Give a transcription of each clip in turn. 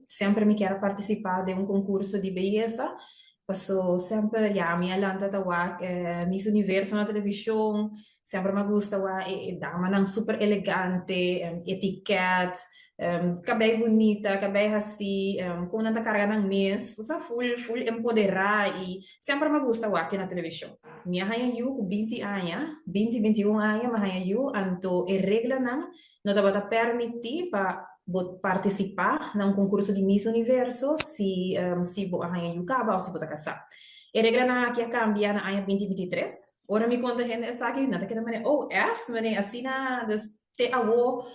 Semper mi kier a partisipá den un konkurso di beyesa, paso semper ya mi a lanta ta wak Miss Universo na televishon, semper mi a gusta wak e damanan super elegante, etiket, kabei bunita, kabei hasí, kon nan ta karga nan mes, osea ful ful empoderá i semper mi a gusta wak na televishon. Mi a haña yu ku 20 aña, 20, 21 aña mi a haña yu, anto e reglanan no tabata permití pa bo partisipá na un konkurso di Miss Universo si bo a haña yu kaba òf si bo ta kasá. E reglanan aki a kambia na aña 2023. Ora mi konta hende esaki, nan ta keda manera, "Oh, ègt?" Manera asina, dus te awo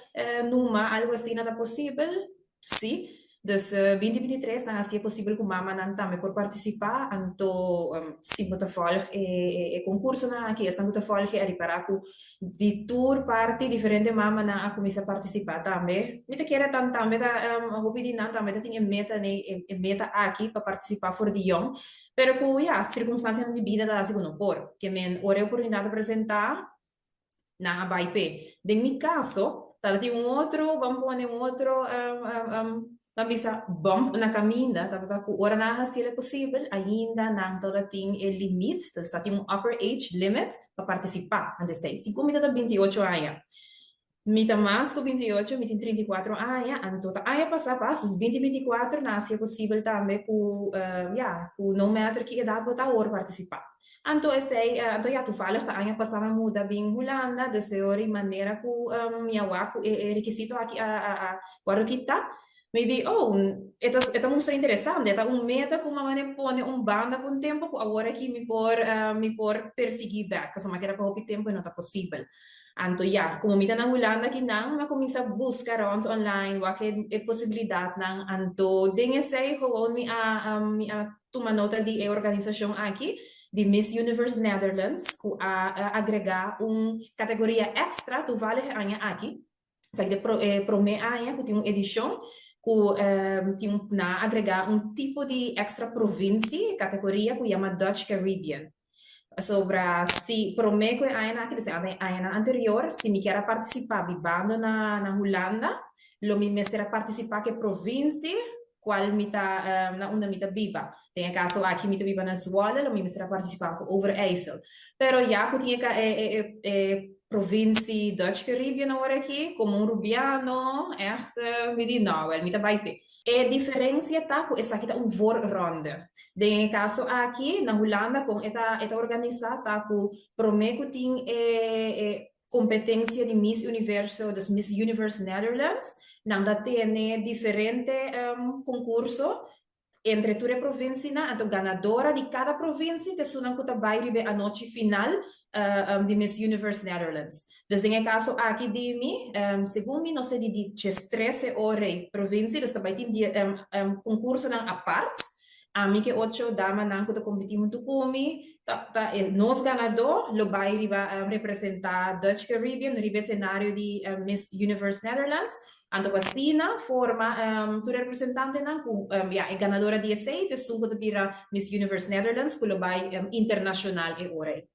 numa algu asina ta posibel? Sí. Dus 2023 nan hasi e posibel ku mamanan tambe por partisipá, anto si bo ta vòlg e konkursonan aki, esnan ku ta vòlg e a ripará ku di tur parti diferente mamanan a kuminsá partisipá tambe. Mi ta kere tan tambe ta hopi di nan tambe ta tin e meta nei e meta aki pa partisipá for di yòn, pero ku ya sirkunstansianan di bida ta hasi ku no por. Ke men ora e oportunidat a presentá, nan a bai p'e. Den mi kaso, tabatin un otro, ban pone un otro, ban bisa bump na kaminda, tabata ku ora nan a hasi el posibel, ainda nan tabatin e limit, dus tabatin un upper age limit pa partisipá. Antes esei, si ku mi ta 28 aña, mi ta mas ku 28, mi tin 34 aña, anto ta aña pasá pas, dus 2024, nan a hasi e posibel tambe ku, ya, ku no matter ki edat bo ta awor partisipá. Anto esei, anto ya, toevallig ta aña pasá mi a muda bin Hulanda, dus e ora i manera ku mi a wak ku e rekisito aki a wòrdu kitá, mi di, oh, e ta mustra interesante, e ta un meta ku mama a pone un banda pa un tempu ku awor aki mi por persiguí bèk, pasobra mi a keda pa hopi tempu i no ta posibel. Anto ya, komo mi ta na Hulanda akinan, mi a kuminsá buska rònt online, wak e posibilidatnan, anto den esei gewoon mi a tuma nota di e organisashon aki, di Miss Universe Netherlands, ku a agregá un kategoria èkstra toevallig e aña aki. Esaki ta e promé aña ku tin un edishon ku tin un nan a agregá un tipo di èkstra provinsie, kategoria ku yama Dutch Caribbean. Pasobra si promé ku e añanan aki, dus e añanan anterior, si mi kier a partisipá bibando na Hulanda, lo mi mester a partisipá ku e provinsie kual mi ta na unda mi ta biba. Den e kaso aki mi ta biba na Zwolle, lo mi mester a partisipá ku Overijssel. Pero ya ku tin e provinsie Dutch Caribbean awor aki, komo un rubiano, ègt mi di no, wèl mi ta bai p'e. E diferensia ta ku esaki ta un voorronde. Den e kaso aki na Hulanda kon e ta organisá ta ku promé ku tin e kompetensia di Miss Universo, dus Miss Universe Netherlands, nan ta tene diferente konkurso entre tur e provinsianan, anto ganadora di kada provinsia ta esunnan ku ta bai riba e anochi final di Miss Universe Netherlands. Dus den e kaso aki di mi, segun mi nos ta di 13 ora provinsia, dus ta bai tin konkursonan apart. Ami ku e ocho damanan ku ta kompetí huntu ku mi, ta nos ganadó lo bai riba representá Dutch Caribbean riba e senario di Miss Universe Netherlands. Anto asina forma tur e representantenan ku ya e ganadora di esei ta esun ku ta bira Miss Universe Netherlands ku lo bai internashonal e ora ei.